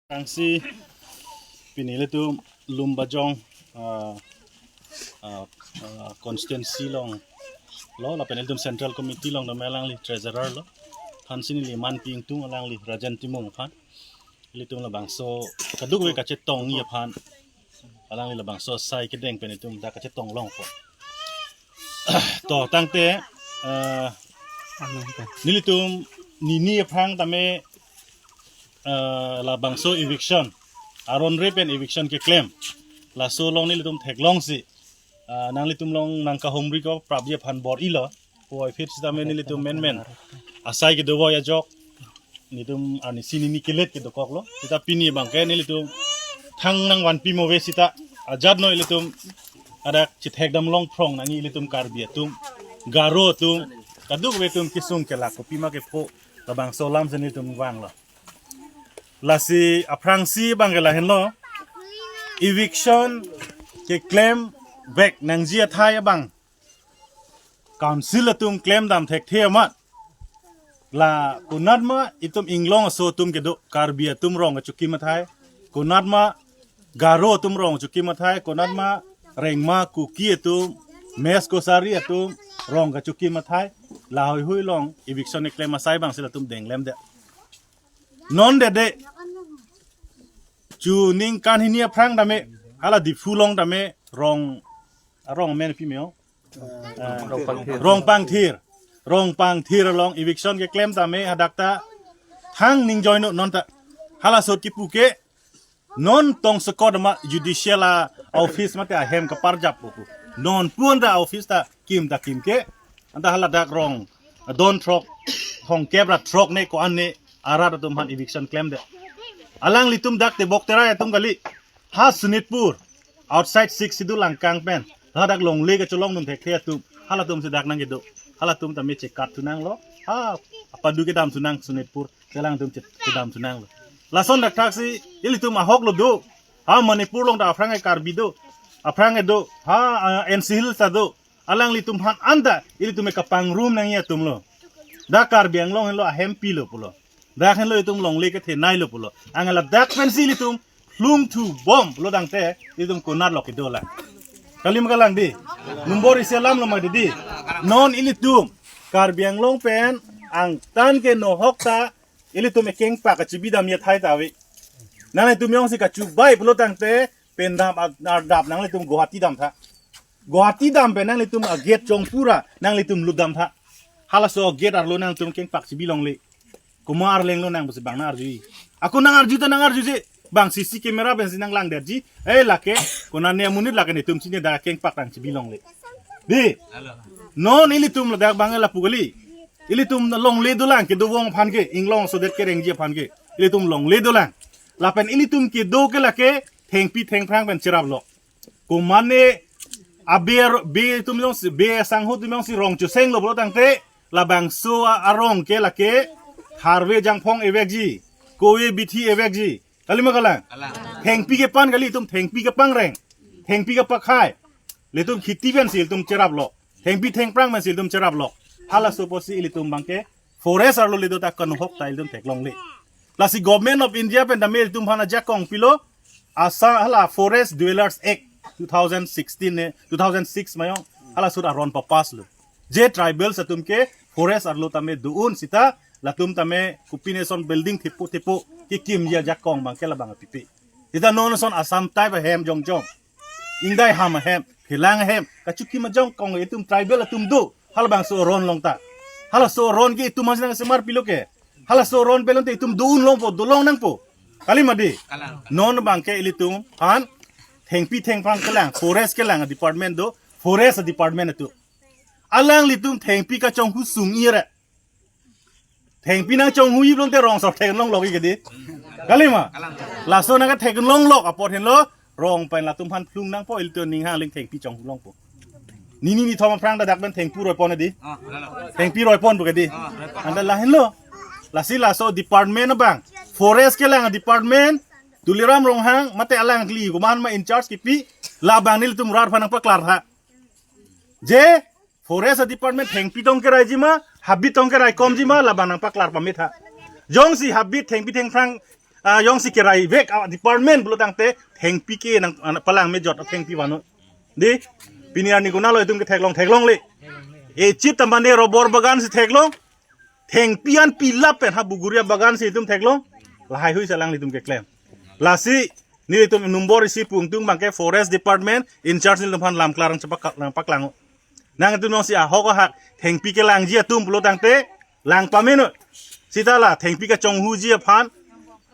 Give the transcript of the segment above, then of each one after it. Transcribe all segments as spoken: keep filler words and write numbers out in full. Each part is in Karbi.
Aphrangsi pini ilitum Lumbajong, ah, ah, ah, constituency along lo, lapen ilitum Central Committee along dam alangli treasurer lo. Aphansi neli manpi ingtung alangli Rajen Timung aphan. Ilitum labangso kadokave kachetongji aphan alangli labangso asai kedeng pen itum dak kachetong longpo. To tangte, eh, nelitum nini aphrang tame, eh, labangso eviction, aron re pen eviction keklem, laso along nelitum theklongsi, eh, nanglitum along nangkahumri ko prapji aphan bor-ilo. Puvoiphit sitame nelitum menmen asai kedo voi ajok nelitum arnisi nini kelet kedokoklo. Sita pini abangke nelitum thang nangvanpi move sita ajat no ilitum adak chithekdam longphrong nangji ilitum Karbi atum, Garo atum, kadokave atum kesung kelak kopima kepho labangso alam si nelitum vanglo. Lasi aphrangsi abangke lahenlo, eviction keklem vek nangji athai abang council atum klemdam thekthe amat. La konatma itum inglong aso atum kedo, Karbi atum rong kachokim athai, konatma Garo atum rong kachokim athai, konatma Rengma Kuki atum, Mech Kachari atum rong kachokim athai, lahaihui along eviction keklem asai abangsi latum denglemdet. Non dede chu ningkan hini aphrang tame, hala Diphu along tame rong, arong amen pi me-o? Rongpangthir. Rongpangthir. Rongpangthir along eviction keklem tame hadak ta thang ning join non ta. Halaso kipu ke non tong sekot ma judicial a-office mate ahem kaparjap pu. Non pun ta office ta kim ta kim ke. Anta haladak rong don throk, thongkep ra throk ne ko-an ne arat atum aphan eviction klemdet. Alanglitum dak Tebok Terai atum kali. Ha Sonitpur, outside Sixth Schedule angkang pen, ladak longle kacholongdun thekthe atum, halatum si dak nangkedo. Halatum tame chekat thunanglo. Ha, apadu kedam thunang Sonitpur, kelang atum che-, kedam thunanglo. Lason dak thaksi ilitum ahok lo do. Ha Manipur along ta aphrang ke Karbi do. Aphrang ke do. Ha, ah, N C Hills ta do. Alanglitum aphan anta ilitum ke kapangrum nangji atum lo. Dak Karbi Anglong henlo ahem pilo pulo. Dak henlo itum longle kethenei lo pulo. Anke ladak pensi ilitum lungthu bom pulo tangte ilitum konat lo kedo lang. Kali ma kalang di. Nombor isi alam lo ma di di. Non ilitum Karbi Anglong pen angtan ke nohok ta ilitum ekeng pak kachibidam ya thai ta ave. Nanglitum jongsi kachubai pulo tangte pen dam ad-, ardap nanglitum Guwahati damtha. Guwahati dam pen nanglitum a-gate chongpura nanglitum lutdamtha. Halaso gate arlo nangtum kengpak chibi longle. Komat arleng lo nang pusi bang nang-arju. Ako nang-arju ta nang-arjuje. Bang C C camera pensi nanglangdetji. Eh, lake, konane amonit lake netum chini da kengpak tang chibi longle. Di. Non ilitum ladak bang lapu kali. Ilitum longle dolang kedo vong aphan ke, inglong sodet kerengji aphan ke. Ilitum longle dolang. Lapen ilitum kedo ke lake thengpi thengphrang pen cheraplo. Komatne abe ar-, be atum jongsi, be asangho atum jongsi rong chosenglo pulo tangte labangso a-, arong ke lake tharve jangphong evekji, kove bithi evekji. Kali ma kalang? Kalang. Thengpi kepan kali itum, thengpi kepangreng. Thengpi kepakhai. Ilitum khiti pensi ilitum cheraplo. Thengpi thengphrang pensi ilitum cheraplo. Halaso apotsi ilitum bangke forest arlo ledo ta kanohok ta ilitum theklongle. Lasi Government of India pen tame ilitum aphan ajakong pilo, asa hala Forest Dwellers Act two thousand sixteen ne, two thousand six ma-o, halaso aron papass lo. Je tribals atum ke forest arlo tame do-un sita, latum tame kopine ason building thepo thepo kekimji ajakong bangke labang pipe. Sita non ason Assam type ahem jongjong. Ingdai ham ahem, phelang ahem, kachukim ajakong itum tribal atum do, halabangso aron along ta. Halaso aron ke itum mas nangsemar pilo ke. Halaso aron pen longte itum do-un longpo, dolong nangpo. Kali ma di? Kalang. Non bangke ilitum aphan, thengpi thengphrang kelang, forest kelang department do, forest department atum. Alanglitum thengpi kachonghu sung-i re. Thengpi nangchonghu-i pulote rong sok thek longlok-i ke di. Kali ma? Laso nangkethek longlok apot henlo rong pen latum aphan phlung nangpo, ilitum ning hangling thengpi chonghu longpo. Nini nithom aphrang ta dak pen thengpi roipon di. Ah, kalang. Thengpi roipon pu ke di. Ah, roipon. Anta lahenlo. Lasi laso department abang, forest kelang department, Tuliram Ronghang mate alangli komat ma in charge kipi, labang nelitum rat aphan nangpaklartha. Je, forest department thengpi tong keraiji ma, habit tong keraikomji ma, labang nangpaklar pame tha. Jongsi habit thengpi thengphrang Ah, jongsi kerai vek a department pulo tangte thengpi ke nang, ah, palang mejot thengpi vano. Di, pini arni konatlo itum ketheklong theklongle. Echit tamane rubber bagan si theklong. Thengpi an pilap pen ha buguria bagan si itum theklong. Lahaihui si alanglitum keklem. Lasi nelitum number isi pungtung abangke Forest Department in charge nelitum aphan lam klarang chepak lang paklang. Nangtum jongsi ahok ahak thengpi kelangji atum pulo tangte lang pameno. Seta la thengpi kachonghuji aphan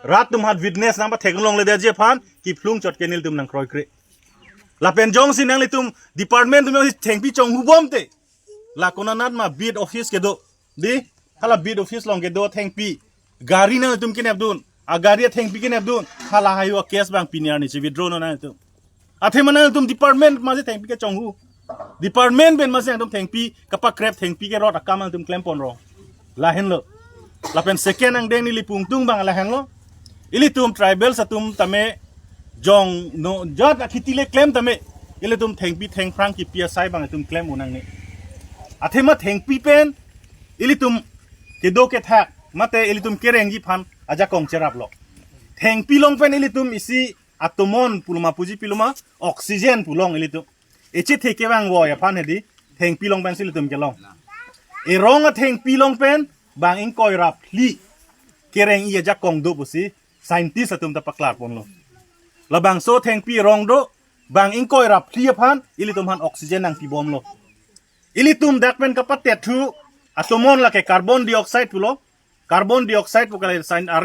rat atum aphan witness nangpathek longledetji aphan kephlung chot ke nelitum nangkroikre. Lapen jongsi nanglitum department atum jongsi thengpi chonghubomte, la konanat ma beat office kedo. Di, hala beat office along kedo thengpi. Gari nangtum kenepdun. Agari athengpi kenepdun. Halahaihui a-case abang pini arni si withdraw non nangtum. Athema nangtum department masi thengpi kachonghu. Department pen masi nangtum thengpi kapakrep thengpi kerot akam nangtum klemponrong. Lahenlo. Lapen second angdeng neli pungtung abang lahenlo. Ilitum tribals atum tame jongno jat akhiti le klem tame. Ilitum thengpi thengphrang kipi asai abang itum klem unang ne. Athema thengpi pen ilitum kedo kethak mate ilitum kerengji aphan ajakong cheraplo. Thengpi along pen ilitum isi atomon puloma puji piloma oxygen pulong ilitum. Echit theke abang voi aphan hedi thengpi along pensi ilitum kelong. Erong athengpi along pen bang ingkoi ra phli kereng-i ajakong do pusi scientist atum ta paklarponlo. Labangso thengpi erong do bang ingkoi ra phli aphan ilitum aphan oxygen nangpibomlo. Ilitum dak pen kapatet thu atomon lake carbon dioxide pulo. Carbon dioxide pu kali sign are